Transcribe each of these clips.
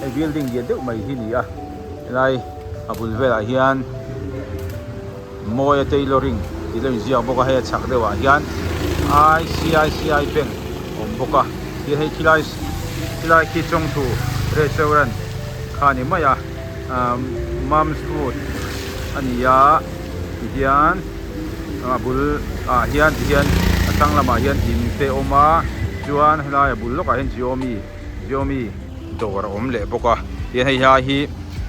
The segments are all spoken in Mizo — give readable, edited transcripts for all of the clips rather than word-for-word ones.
Hei building lian deuh mai hi a ni a, helai a bul velah hian Mawia tailoring tih lo inziak bawk a, hei a chhak deuh ah hian ICICI bank a awm bawk a, tin hei khilai khilai khi Chawngthu restaurant kha a ni mai a, ahh Mom's food a ni a tihian a bul ah hian tihian a thlang lamah hian in te a awm a chuan helai a bul lawkah hian Xiaomi Xiaomi dawr a awm leh bawk a tin hei lai hi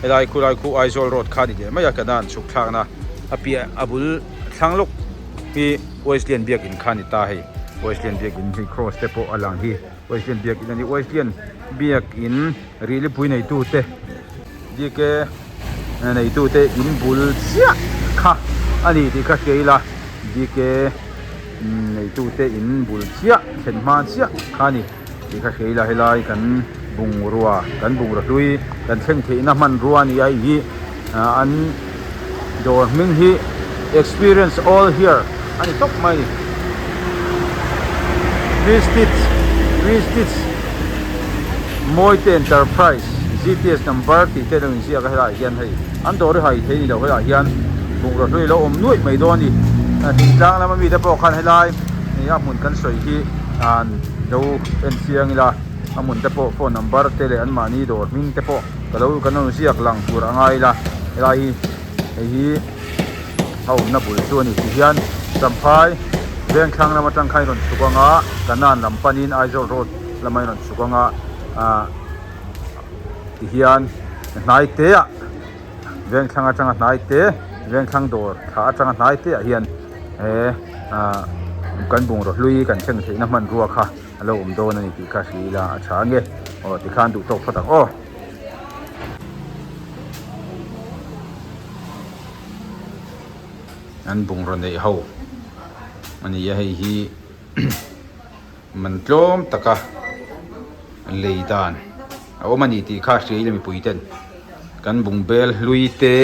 helai khulai khu Aizawl road kha a ni leh mai a kanan chhuk thlakna a piah a bul thlang lawk hi Wesleyan biakin kha a ni ta hei Wesleyan biakin hi cross te pawh a lang hi Wesleyan biakin a ni Wesleyan biakin rihlipui neitute DK neitute in bul chiah kha a ni tih ka hria ila DK neitute in bul chiah thlen hma chiah kha a ni. Tih kha hria ila helai kan bungrua kan bungraw hlui kan thleng theihna hmanrua a ni a hei hi an dawr hming hi experience all here a ni tawp mai a ni. Prestige Prestige Mawite Enterprise G_P_S number tih te a lo inziak a helaiah hian hei an dawr hi hai thei a ni lo helaiah hian bungraw hlui a lo awm nuaih mai dawn a ni. Thingtlang lama mite pawh khan helai a hmun kan sawi hi an lo en chiang ila a hmun te pawh phone number te leh anmahni dawr hming te pawh ka lo kan rawn ziak lang tur a ngai ila helai hi hei hi a awmna bul chu a ni ti hian Champhai Vengthlang lam atang khan i rawn chhuk anga Kanan lam panin Aizawl road lama i rawn chhuk anga ah ti hian hnai te ah Vengthlang atanga hnai te Vengthlang dawr thla atanga hnai te ah hian he ah kan bungraw hlui kan thlen theihna hmanrua kha a lo awm dawn a ni tih kha hria ila a tha ange aw tikhan duh tawk phawt ang aw. An bungraw neih ho a ni a hei hi man tlawm taka lei dan a awm a ni tih kha hria ila mipui ten kan bungbel hlui te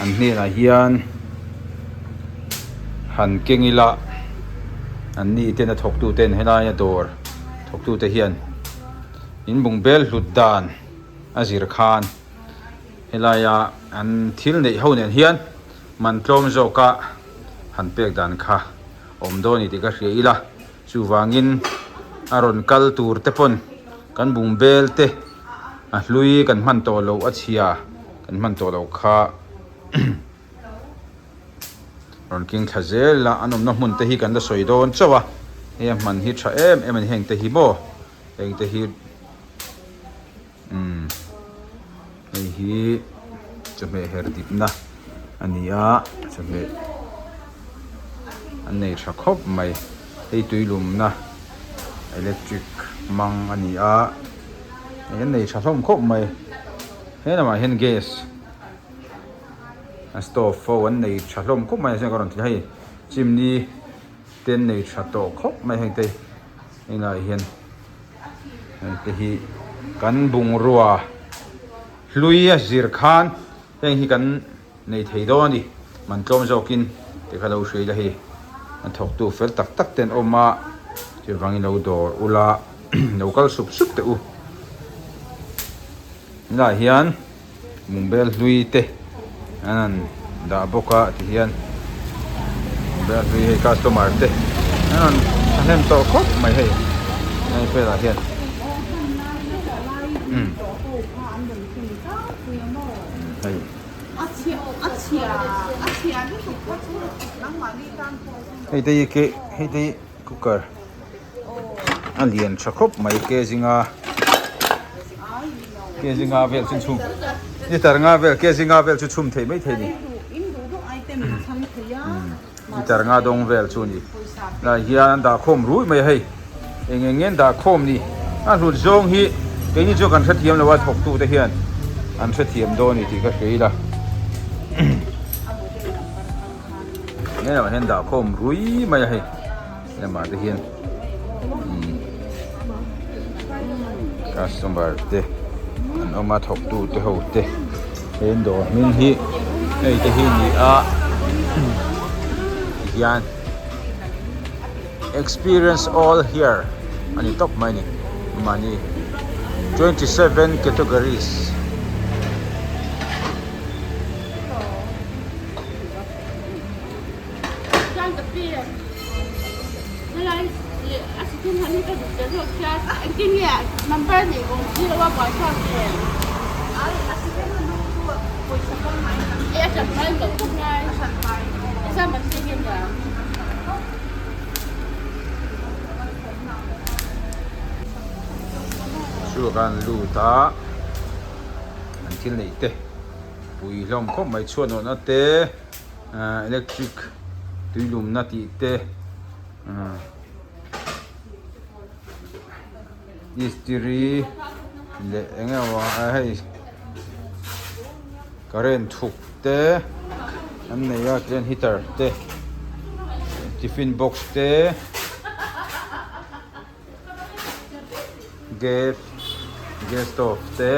an hnenah hian han keng ila an ni ten a thawk tu ten helaia dawr thawk tu te hian in bungbel hlut dan a zir khan helaia an thil neih ho nen hian man tlawm zawka han pek dan kha awm dawn a ni tih ka hria ila. Chuvangin a rawn kal tur te pawn kan bungbel te a hlui kan hman tawh loh a chhia kan hman tawh loh kha rawn keng thla zel a, an awmna hmun te hi kan la sawi dawn chauh a, hei a hman hi tha em em a ni heng te hi maw heng te hi. Umm hei hi chawhmeh her dipna a ni a chawhmeh an nei tha khawp mai hei tui lumna electric hmang a ni a hei an nei tha hlawm khawp mai he lamah hian gas a stove ho an nei tha hlawm khawp mai a ka rawn ti hei chimney te an nei tha tawh khawp mai heng te helaiah hian. Heng te hi kan bungrua hlui a zir khan heng hi kan nei thei dawn a ni man tlawm zawkin ti kha lo hria ila hei a thawktu fel tak tak te an awm a chuvangin lo dawr ula lo kal sup sup teh u helaiah hian. Bungbel hlui te an han dah bawk a ti hian bungbel hlui hei customer te an rawn thahnem tawh khawp mai hei hei velah hian umm hei. Hei te hi ke hei te hi cooker. A lian tha khawp mai ke zinga ke zinga vel chu chhum liter nga vel ke zinga vel chu chhum thei mai thei ni liter nga dawng vel chu ni lai hian dah khawm rui mai a hei eng eng nge an dah khawm ni a hlut zawng hi keini chu kan hrethiam lo a thawk tu te hian an hrethiam dawn a ni tih ka hria ila helamah hian dah khawm rui mai a hei. Lamah te hian customer te an awm a thawk tu te ho te he an dawr hming hi hei te hi a ni a tihian experience all here a ni tawp mai a ni mahni. 27 categories. Chu kan lut a an thil neih te pui hlawm khawp mai chhuat nawhna te ahh electric tui lumna tih te ahh istiri leh eng emaw a hei current thuk te an nei a tichuan heater te tiffin box te gas gas stove te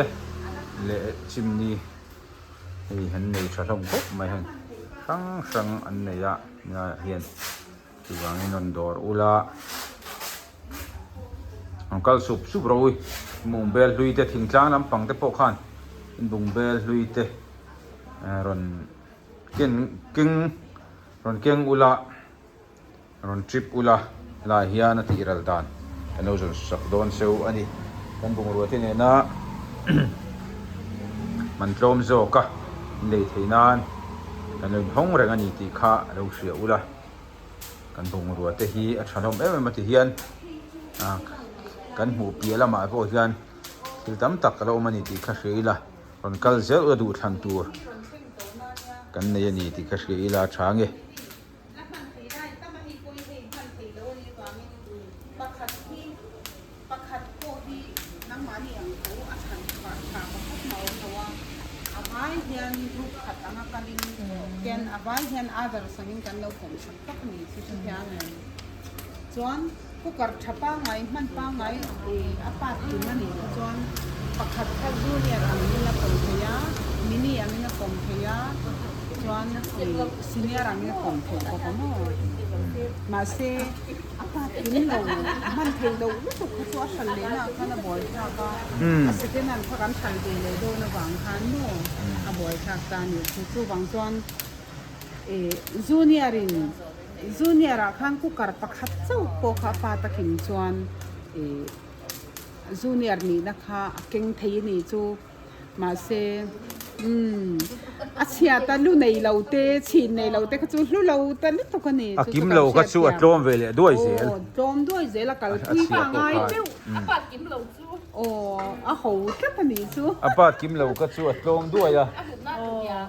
leh chimney hei an nei tha hlawm khawp mai heng hrang hrang an nei a helaiah hian. Chuvangin rawn dawr ula rawn kal sup sup rawh ui bungbel hlui te thingtlang lampang te pawh khan bungbel hlui te rawn ken keng rawn keng ula rawn trip ula helaiah hian a tih ral dan kan lo zawn sak dawn cheu a ni kan bungrua te nena man tlawm zawk a lei theih nan kan lo inhawng reng a ni tih kha a lo hria ula. Kan bungrua te hi a tha hlawm em em a ti hian ah kan hmuh piah lamah pawh hian thil tam tak a lo awm a ni tih kha hria ila rawn kal zel ula duh thlan tur kan nei a ni tih kha hria ila a tha nge. Pakhat pawh hi nangmahni ang tho a chhan chhuah tha pakhat mah awm lo a, a vai hian group khat anga kalin ten a vai hian others angin kan lo pawm sak tak a ni chu chu hian chuan cooker tha pangngai hman pangngai a part kim a nih kha chuan pakhat kha junior angin a pawm thei a, mini angin a pawm thei a chuan senior angin a pawm thei bawk a maw mahse. A pa kim lo, a hman theih loh lutuk kha chu a hral leh naah khan a buai thlak a, a second hand kha kan hral ve leh dawn avang khan maw a buai thlak ta a nih chu. Chuvang chuan ih junior in junior ah khan cooker pakhat chauh pawh kha a pa takin chuan ih junior nihna kha a keng thei a nih chu. Mahse, umm, a chhiat a lu nei lo te, chhin nei lo te kha chu hlu lo ta lutuk a ni. A kim lo kha chu a tlawm ve leh duai zel. Aw, tlawm duai zel a kalpui kha a ngai teuh. A part kim lo chu. Aw, a ho tlat a nih chu. A part kim lo kha chu a tlawm duai a. A hlutna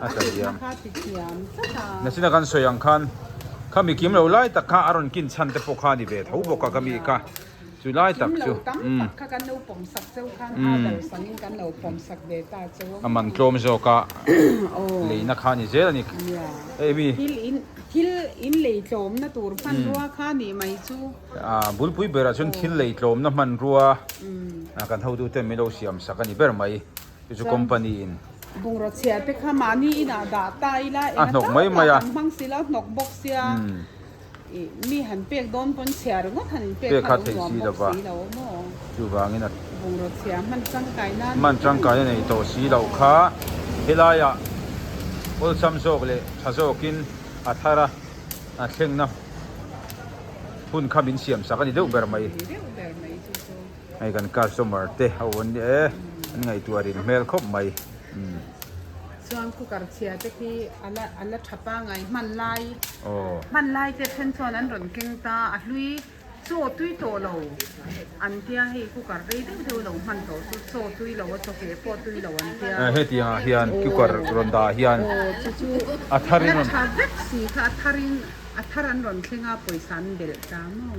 a ti thiam. A hlutna kha a ti thiam tlat a. Nachina kan sawi ang khan, khami kim lo lai tak kha a rawn kin chhan te pawh kha a ni ve tho bawk a, khami kha. Chu lai tak Kim chu lo tam tak kha kan lo pawm sak cheu khan other sangin kan lo pawm sak ve ta cheu a man tlawm zawk a leina kha ni zel a ni hei mi thil in thil in lei tlawmna tur hmanrua kha nih mai chu a bulpui berah chuan thil lei tlawmna hmanrua kan hotu ten min lo siam sak a ni ber mai chu chu company in bungraw chhia te kha mahni inah dah ta ila eng a tam tak kan hmang si lo hnawk bawk sia. Ih, mi han pek dawn pawn chhia ringawt han in pek kha lo nuam bawk si lo maw? Chuvangin a Bungraw chhia hman tangkai na hman tangkai a nei tawh si loh kha helaiah awlsam zawk leh tha zawkin a thar a, a thlengna hun kha min siam sak a ni deuh ber mai. Ni deuh ber mai chu chu. Hei kan customer te ho an ni e, an ngaihtuah rin hmel khawp mai. Umm. Chuan cooker chhia te khi a la a la tha pangai hman lai hman lai te then chuan an rawn keng ta a hlui chaw tui tawh lo an tia hei cooker rei deuh deuh lo hman tawh chu chaw tui lo a chawhmeh pawh tui lo an tia hetiang ah hian cooker rawn dah hian chu chu a thar in la tha vek si kha a thar in a thar an rawn thleng a pawisa an belh ta maw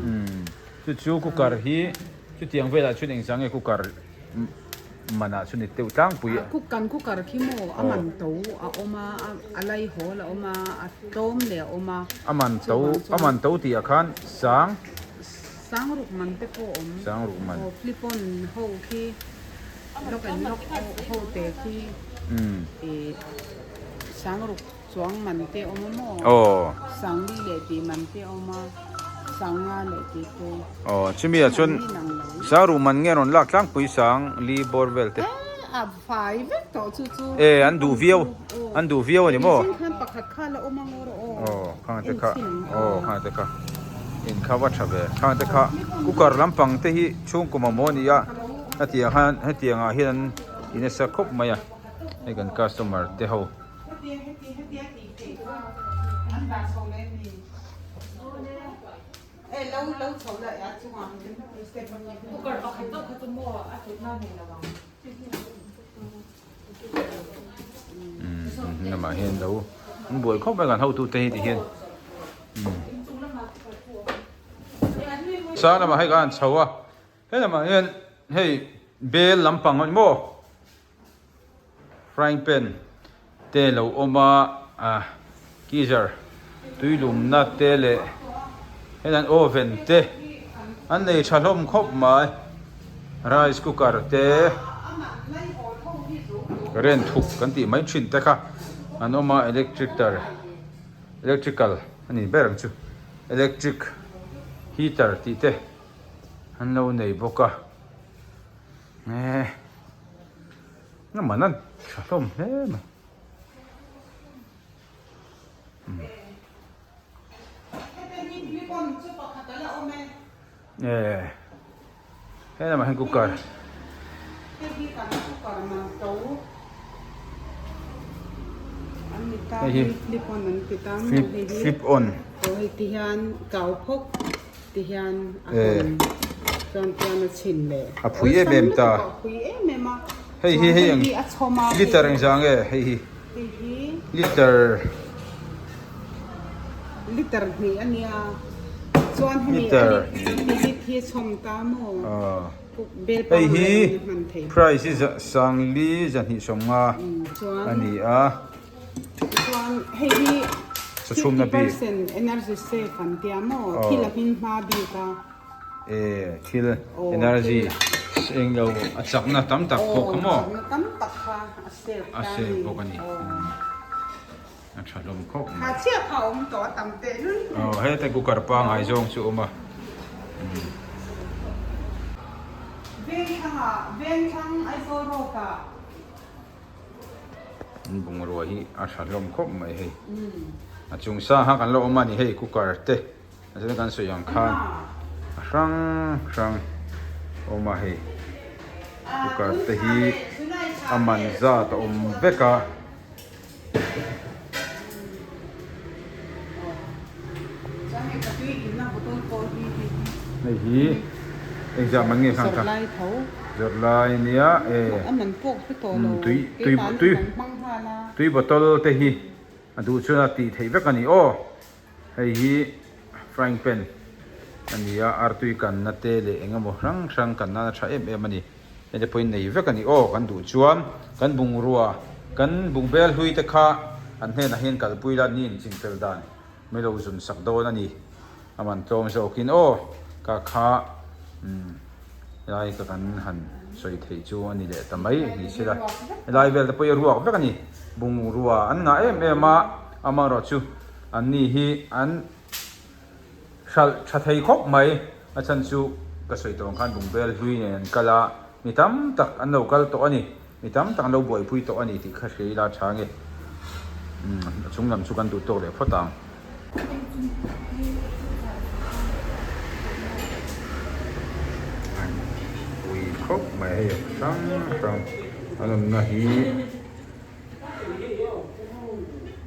chu chu cooker hi chutiang velah chuan engzah nge cooker Manah chu ni deuh tlangpui. A cook kan cooker khi maw a man to a awm a, a laihawl a awm a, a tlawm leh a awm a. A man to a man to tih ah khan sang. Sang ruk man te pawh a awm. Sang ruk man. Aw flip on ho khi lock and lock ho te khi ih sang ruk chuang man te a awm a maw. Aw. Sangli leh tih man te a awm a. Sanga leh tih te. Aw chumi ah chuan Saruh man nge rawn lak tlangpui sang li bawr vel te. A fai vek tawh chu chu. E an duh viau an duh viau a ni maw. Engchin khan pakhat kha la awm ang rawh aw. Aw khang te kha aw khang te kha in kha va tha ve khang te kha cooker lampang te hi chhungkaw mamawh a ni a hetiang khan hetiang ah hian an in a sa khawp mai a hei kan customer te ho. Lamah hian lo an buai khawp mai kan hotute hi ti hian sang lamah hei kan han chho a he lamah hian hei bel lampang a ni maw. Frying pan te lo awm a ah geyser tui lumna te leh hetan oven te an nei tha hlawm khawp mai rice cooker te current thuk kan tih mai thin te kha an awm a electric tar electrical a ni ber ang chu electric heater tih te an lo nei bawk a. Nge nga man a tha hlawm hle mai nge he lamah hian cooker hei hi flip flip on A phui em em ta. Hei hi hei ang liter engzah nge hei hi liter liter hnih a nia chuan hemi a hi chhawm ta maw hei hi price hi sangli zahnih sawmnga a ni a. Chuan hei hi 50% energy save an tia maw thil a hmin hma bik a. E thil energy eng lo a chakna tam tak pawh kha maw. Chakna tam tak kha a save ta a ni. A save bawk a ni. A tha hlawm khawp mai. Kha chiah kha a awm tawh a tam teh lul. Aw heta cooker pangngai zawng chu a awm a. Vengthlang ah Vengthlang Aizawl road ah. An bungrua hi a tha hlawm khawp mai hei a chung sa kha kan la awm a ni hei cooker te a chuan kan sawi ang khan a hrang hrang awm a hei cooker te hi a man zat a awm vek a. Hei hi engzah man nge khan kha zawrh lai ania e tui tui tui tui bottle te hi a duh chuan a tih theih vek a ni aw hei hi frying pan a ni a artui kanna te leh eng emaw hrang hrang kan nana tha em em a ni. Hete pawhin nei vek a ni aw kan duh chuan kan bungrua kan bungbel hlui te kha an hnenah hian kalpui la ni in chinfel dan mai lo zun sak dawn a ni a man tlawm zawkin aw ka kha umm helai ka kan han sawi theih chu a ni leh ta mai ni sela helai vel te pawh hi a ruak vek a ni bungrua an ngah em em a amaherawhchu an ni hi an. Hralh tha thei khawp mai, a chhan chu ka sawi tawh ang khan bungbel hlui nen an kal a, mi tam tak an lo kal tawh a ni, mi tam tak an lo buaipui tawh a ni tih kha hria ila tha nge, umm a chung lam chu kan duh tawk leh phawt ang. An pui khawp mai hei hrang hrang an awmna hi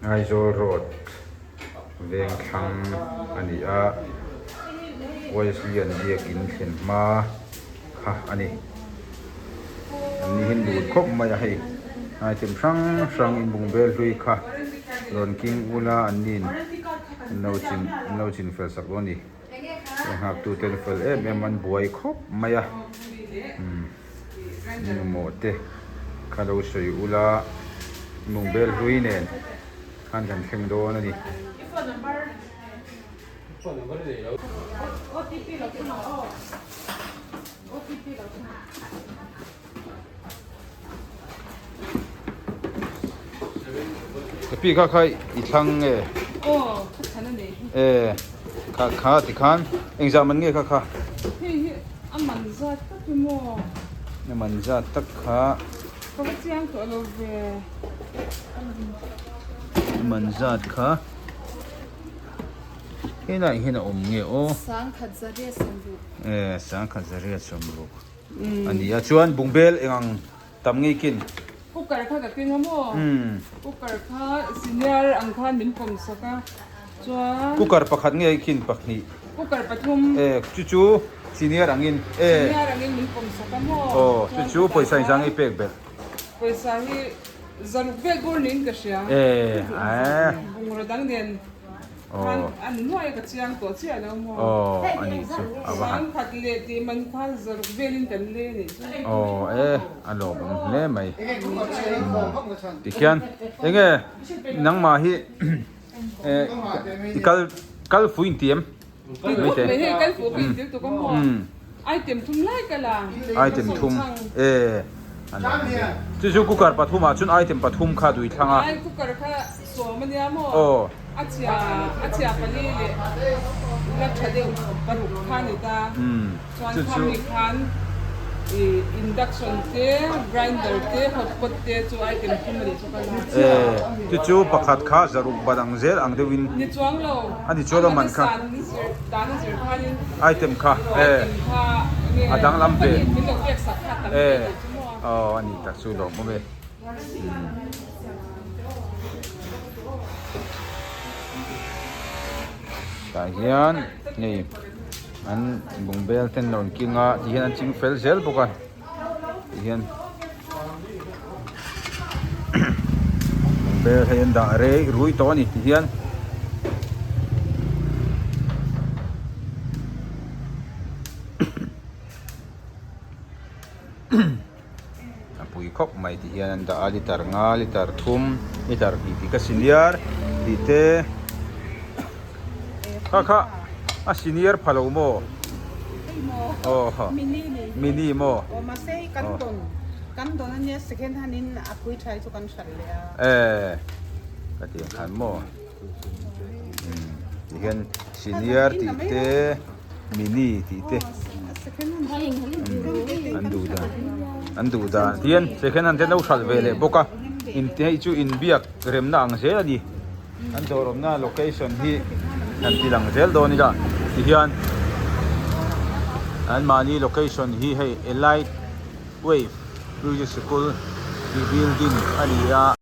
Aizawl road. Vengthlang a ni a, Wesleyan biakin thlen hma kha a ni. An ni hian lut khawp mai a hei, item hrang hrang inbung bel hlui kha rawn king ula an nin an lo chin an lo chin fel sak dawn a ni. Hei nghaktu ten fel em em an buai khawp mai a, umm mamawh te kha lo sawi ula inbung bel hlui nen. Khan kan thleng dawn a ni. Ka pi kha kha i thlang nge? E Kha kha tikhan engzah man nge kha kha? Hei hi a man zat tak hi maw? A man zat tak kha. Ka va chiang tawh lo ve. A man zat kha. Helaiah hian a awm nge aw? Sangkhat zariat sawmruk. E sangkhat zariat sawmruk a ni a chuan bungbel eng ang tam ngei kin. Cooker kha ka keng a maw? Cooker kha senior ang khan min pawm sak a chuan. Cooker pakhat ngei kin pahnih. Cooker pathum. E chu chu senior angin e. Senior angin min pawm sak a maw? Aw chu chu pawisa inzang ngei pek belh. Pawisa hi zaruk vel bur niin ka hria. E a. Bungraw dang nen. Khan a ni nuai a ka chiang tawh chiah lo maw? Aw a nih chu a va han. Sangkhat leh tih man khan zaruk velin kan le nih chu. Aw e a lawm awm hle mai. Tikhian enge nangmah hi i kal kal fuh in ti em? Mai hei kal fuh ka intir tuk a maw? Item thum lai ka la. Item thum e a lawm awm hle. Chu chu cooker pathumah chuan item pathum kha dui thlang a. Ai cooker kha sawm a nia maw? Aw. A chhia a chhia pali leh la tha deuh paruk kha ni ta. Chuan khami khan ih induction te grinder te hot pot te chu item thum a nih chu ka la. E chu chu pakhat kha zaruk bat ang zel ang deuhin. Ni chuang lo. A ni chuang lo man kha. A ni zir dan a zir khanin. Item kha e. Item kha nge. A danglam ve. Company in min lo pek sak kha tam ve tih chu maw. Aw a ni tak chu lawmawm e. Tah hian hei an bungbel ten lo king a ti hian an ching fel zel bawk a ti hian bungbel hei an dah rei rui tawh a ni ti hian. A pui khawp mai ti hian an dah a liter nga liter thum liter hnih tih ka senior tih te kha kha a senior pha lo maw aw mini maw e ka ti ang khan maw ti hian senior tih te. Mini tih te an duh dan an duh dan tihian second hand te an lo hralh ve leh bawk a in hei chu inbiak remna ang zel a ni an dawr awmna location hi han ti lang zel dawn ila tihian an mahni location hi hei elite wave music sikul tih building a ni a.